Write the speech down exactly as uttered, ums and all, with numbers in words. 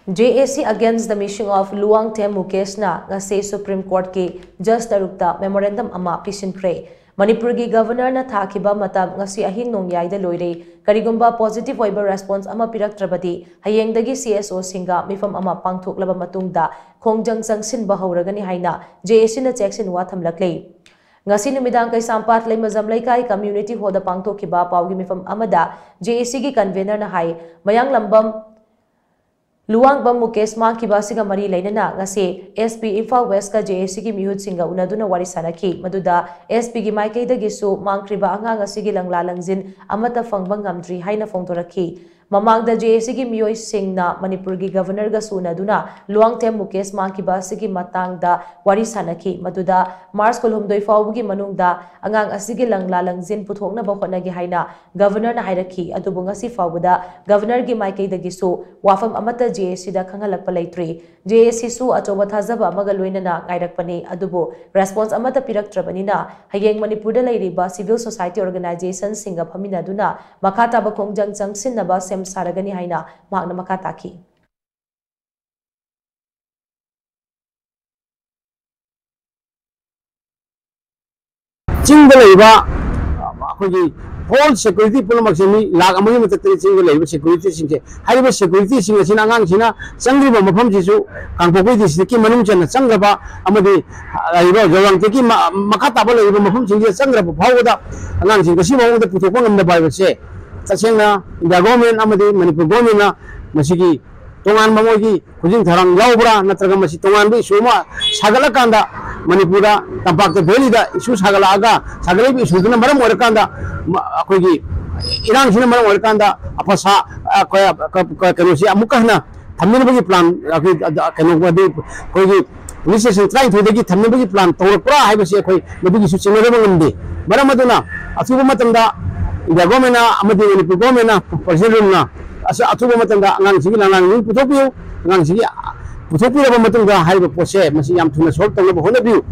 J A C against the missing of Luwangthem Mukeshꯅ ꯉꯁꯤ Supreme Courtꯀꯤ Judge ꯇꯔꯨꯛꯇ memorandum ꯑꯃ ꯄꯤꯁꯤꯟꯈ꯭ꯔꯦ꯫ ꯃꯅꯤꯄꯨꯔꯒꯤ Governorꯅ ꯊꯥꯈꯤꯕ ꯃꯇꯝ ꯉꯁꯤ ꯑꯍꯤꯡ ꯅꯣꯡꯌꯥꯏꯗ ꯂꯣꯏꯔꯦ꯫ ꯀꯔꯤꯒꯨꯝꯕ positive ꯑꯣꯏꯕ response ꯑꯃ ꯄꯤꯔꯛꯇ꯭ꯔꯕꯗꯤ ꯍꯌꯦꯡꯗꯒꯤ C S Oꯁꯤꯡꯒ ꯃꯤꯐꯝ ꯑꯃ ꯄꯥꯡꯊꯣꯛꯂꯕ ꯃꯇꯨꯡꯗ ꯈꯣꯡꯖꯪ ꯆꯪꯁꯤꯟꯕ ꯍꯧꯔꯒꯅꯤ ꯍꯥꯏꯅ J A Cꯅ ꯆꯦꯛꯁꯤꯟ ꯋꯥ ꯊꯝꯂꯛꯂꯤ꯫ ꯉꯁꯤ ꯅꯨꯃꯤꯗꯥꯡ ꯀꯩꯁꯥꯝꯄꯥꯠ ꯂꯩꯃꯖꯝ ꯂꯩꯀꯥꯏ Community Hallꯗ ꯄꯥꯡꯊꯣꯛꯈꯤꯕ ꯄꯥꯎꯒꯤ ꯃꯤꯐꯝ ꯑꯃꯗ J A Cꯒꯤ convenerꯅ ꯍꯥꯏ, ꯃꯌꯥꯡꯂꯝꯕꯝ ꯂꯨꯋꯥꯡꯕꯝ ꯃꯨꯀꯦꯁ ꯃꯥꯡꯈꯤꯕ ꯑꯁꯤꯒ ꯃꯔꯤ ꯂꯩꯅꯅ ꯉꯁꯤ S P Imphal Westꯀ J A Cꯒꯤ ꯃꯤꯍꯨꯠꯁꯤꯡꯒ ꯎꯅꯗꯨꯅ ꯋꯥꯔꯤ ꯁꯥꯅꯈꯤ꯫ ꯃꯗꯨꯗ S Pꯒꯤ ꯃꯥꯏꯀꯩꯗꯒꯤꯁꯨ ꯃꯥꯡꯈ꯭ꯔꯤꯕ ꯑꯉꯥꯡ ꯑꯁꯤꯒꯤ ꯂꯪꯂꯥ ꯂꯪꯖꯤꯟ ꯑꯃꯠꯇ ꯐꯪꯕ ꯉꯝꯗ꯭ꯔꯤ ꯍꯥꯏꯅ ꯐꯣꯡꯗꯣꯔꯛꯈꯤ꯫ ꯃꯃꯥꯡꯗ J A Cꯒꯤ ꯃꯤꯑꯣꯏꯁꯤꯡꯅ ꯃꯅꯤꯄꯨꯔꯒꯤ Governorꯒꯁꯨ ꯎꯅꯗꯨꯅ ꯂꯨꯋꯥꯡꯊꯦꯝ ꯃꯨꯀꯦꯁ ꯃꯥꯡꯈꯤꯕ ꯑꯁꯤꯒꯤ ꯃꯇꯥꯡꯗ ꯋꯥꯔꯤ ꯁꯥꯅꯈꯤ꯫ ꯃꯗꯨꯗ March ꯀꯨꯟꯍꯨꯝꯗꯣꯏ ꯐꯥꯎꯕꯒꯤ ꯃꯅꯨꯡꯗ ꯑꯉꯥꯡ ꯑꯁꯤꯒꯤ ꯂꯪꯂꯥ ꯂꯪꯖꯤꯟ ꯄꯨꯊꯣꯛꯅꯕ ꯍꯣꯠꯅꯒꯦ ꯍꯥꯏꯅ Governorꯅ ꯍꯥꯏꯔꯛꯈꯤ꯫ ꯑꯗꯨꯕꯨ ꯉꯁꯤ ꯐꯥꯎꯕꯗ Governorꯒꯤ ꯃꯥꯏꯀꯩꯗꯒꯤꯁꯨ ꯋꯥꯐꯝ ꯑꯃꯠꯇ J A Cꯗ ꯈꯪꯍꯜꯂꯛꯄ ꯂꯩꯇ꯭ꯔꯤ꯫ J A Cꯁꯨ ꯑꯆꯧꯕ ꯊꯥꯖꯕ ꯑꯃꯒ ꯂꯣꯏꯅꯅ ꯉꯥꯏꯔꯛꯄꯅꯤ, ꯑꯗꯨꯕꯨ response ꯑꯃꯠꯇ ꯄꯤꯔꯛꯇ꯭ꯔꯕꯅꯤꯅ ꯍꯌꯦꯡ ꯃꯅꯤꯄꯨꯔꯗ ꯂꯩꯔꯤꯕ civil society organizationꯁꯤꯡꯒ ꯐꯝꯃꯤꯟꯅꯗꯨꯅ ꯃꯈꯥ ꯇꯥꯕ ꯈꯣꯡꯖꯪ ꯆꯪꯁꯤꯟꯅꯕ ꯁꯦꯝ ꯁꯥꯔꯒꯅꯤ ꯍꯥꯏꯅ ꯃꯍꯥꯛꯅ ꯃꯈꯥ ꯇꯥꯈꯤ꯫ ꯆꯤꯡꯗ ꯂꯩꯕ ꯑꯩꯈꯣꯏꯒꯤ whole security ꯄꯨꯝꯅꯃꯛꯁꯦ ꯃꯤ ꯂꯥꯈ ꯑꯃꯒꯤ ꯃꯊꯛꯇꯅꯤ ꯆꯤꯡꯗ ꯂꯩꯔꯤꯕ securityꯁꯤꯡꯁꯦ꯫ ꯍꯥꯏꯔꯤꯕ securityꯁꯤꯡ ꯑꯁꯤꯅ ꯑꯉꯥꯡꯁꯤꯅ ꯆꯪꯗ꯭ꯔꯤꯕ ꯃꯐꯝꯁꯤꯁꯨ ꯀꯥꯡꯄꯣꯛꯄꯤ districtꯀꯤ ꯃꯅꯨꯡ ꯆꯟꯅ ꯆꯪꯈ꯭ꯔꯕ ꯑꯃꯗꯤ ꯂꯩꯔꯤꯕ ꯖꯣꯔꯥꯡꯇꯦꯛꯀꯤ ꯃ-, ꯃꯈꯥ ꯇꯥꯕ ꯂꯩꯔꯤꯕ ꯃꯐꯝꯁꯤꯡꯁꯤꯗ ꯆꯪꯈ꯭ꯔꯕ ꯐꯥꯎꯕꯗ ꯑꯉꯥꯡꯁꯤꯡ ꯉꯁꯤ ꯐꯥꯎꯕꯗ ꯄꯨꯊꯣꯛꯄ ꯉꯝꯗꯕ ꯍꯥꯏꯕꯁꯦ ꯇꯁꯦꯡꯅ India government ꯑꯃꯗꯤ ꯃꯅꯤꯄꯨꯔ governmentꯅ ꯃꯁꯤꯒꯤ ꯇꯣꯉꯥꯟꯕ ꯃꯣꯏꯒꯤ ꯈꯨꯖꯤꯡ ꯊꯔꯥꯡ ꯌꯥꯎꯕ꯭ꯔꯥ, ꯅꯠꯇ꯭ꯔꯒ ꯃꯁꯤ ꯇꯣꯉꯥꯟꯕ issue ꯑꯃ ꯁꯥꯒꯠꯂꯀꯥꯟꯗ ꯃꯅꯤꯄꯨꯔꯗ ꯇꯝꯄꯥꯛꯇ valleyꯗ issue ꯁꯥꯒꯠꯂꯛꯑꯒ ꯁꯥꯒꯠꯂꯛꯏꯕ issueꯗꯨꯅ ꯃꯔꯝ ꯑꯣꯏꯔꯀꯥꯟꯗ ꯃ-, ꯑꯩꯈꯣꯏꯒꯤ ꯏꯔꯥꯡꯁꯤꯅ ꯃꯔꯝ ꯑꯣꯏꯔꯀꯥꯟꯗ ꯑꯐꯁꯥ, ꯑ, ꯀ-, ꯀ-, ꯀ-, ꯀꯩꯅꯣꯁꯤ ꯑꯃꯨꯛꯀ ꯍꯟꯅ ꯊꯝꯅꯅꯕꯒꯤ plan ꯑꯩꯈꯣꯏ, ꯑ, ꯀꯩꯅꯣ, ꯑꯗꯨ ꯑꯩꯈꯣꯏꯒꯤ police station ꯇꯔꯥꯅꯤꯊꯣꯏꯗꯒꯤ ꯊꯝꯅꯕꯒꯤ plan ꯇꯧꯔꯛꯄ꯭ꯔꯥ ꯍꯥꯏꯕꯁꯤ ꯑꯩꯈꯣꯏ ꯃꯗꯨꯒꯤꯁꯨ ꯆꯤꯡꯅꯗꯕ ꯉꯝꯗꯦ꯫ ꯃꯔꯝ ꯑꯗꯨꯅ ꯑꯊꯨꯕ ꯃꯇꯝꯗ India governmentꯅ ꯑꯃꯗꯤ ꯃꯅꯤꯄꯨꯔ governmentꯅ, personal roomꯅ ꯑꯁ-, ꯑꯊꯨꯕ ꯃꯇꯝꯗ ꯑꯉꯥꯡꯁꯤꯒꯤ ꯂꯪꯂꯥ ꯂꯪꯖꯤꯟ ꯄꯨꯊꯣꯛꯄꯤꯌꯨ, ꯑꯉꯥꯡꯁꯤꯒꯤ ꯄꯨꯊꯣꯛꯄꯤꯔꯕ ꯃꯇꯨꯡꯗ ꯍꯥꯏꯔꯤꯕ ꯄꯣꯠꯁꯦ ꯃꯁꯤ ꯌꯥꯝ ꯊꯨꯅ solve ꯇꯧꯅꯕ ꯍꯣꯠꯅꯕꯤꯌꯨ꯫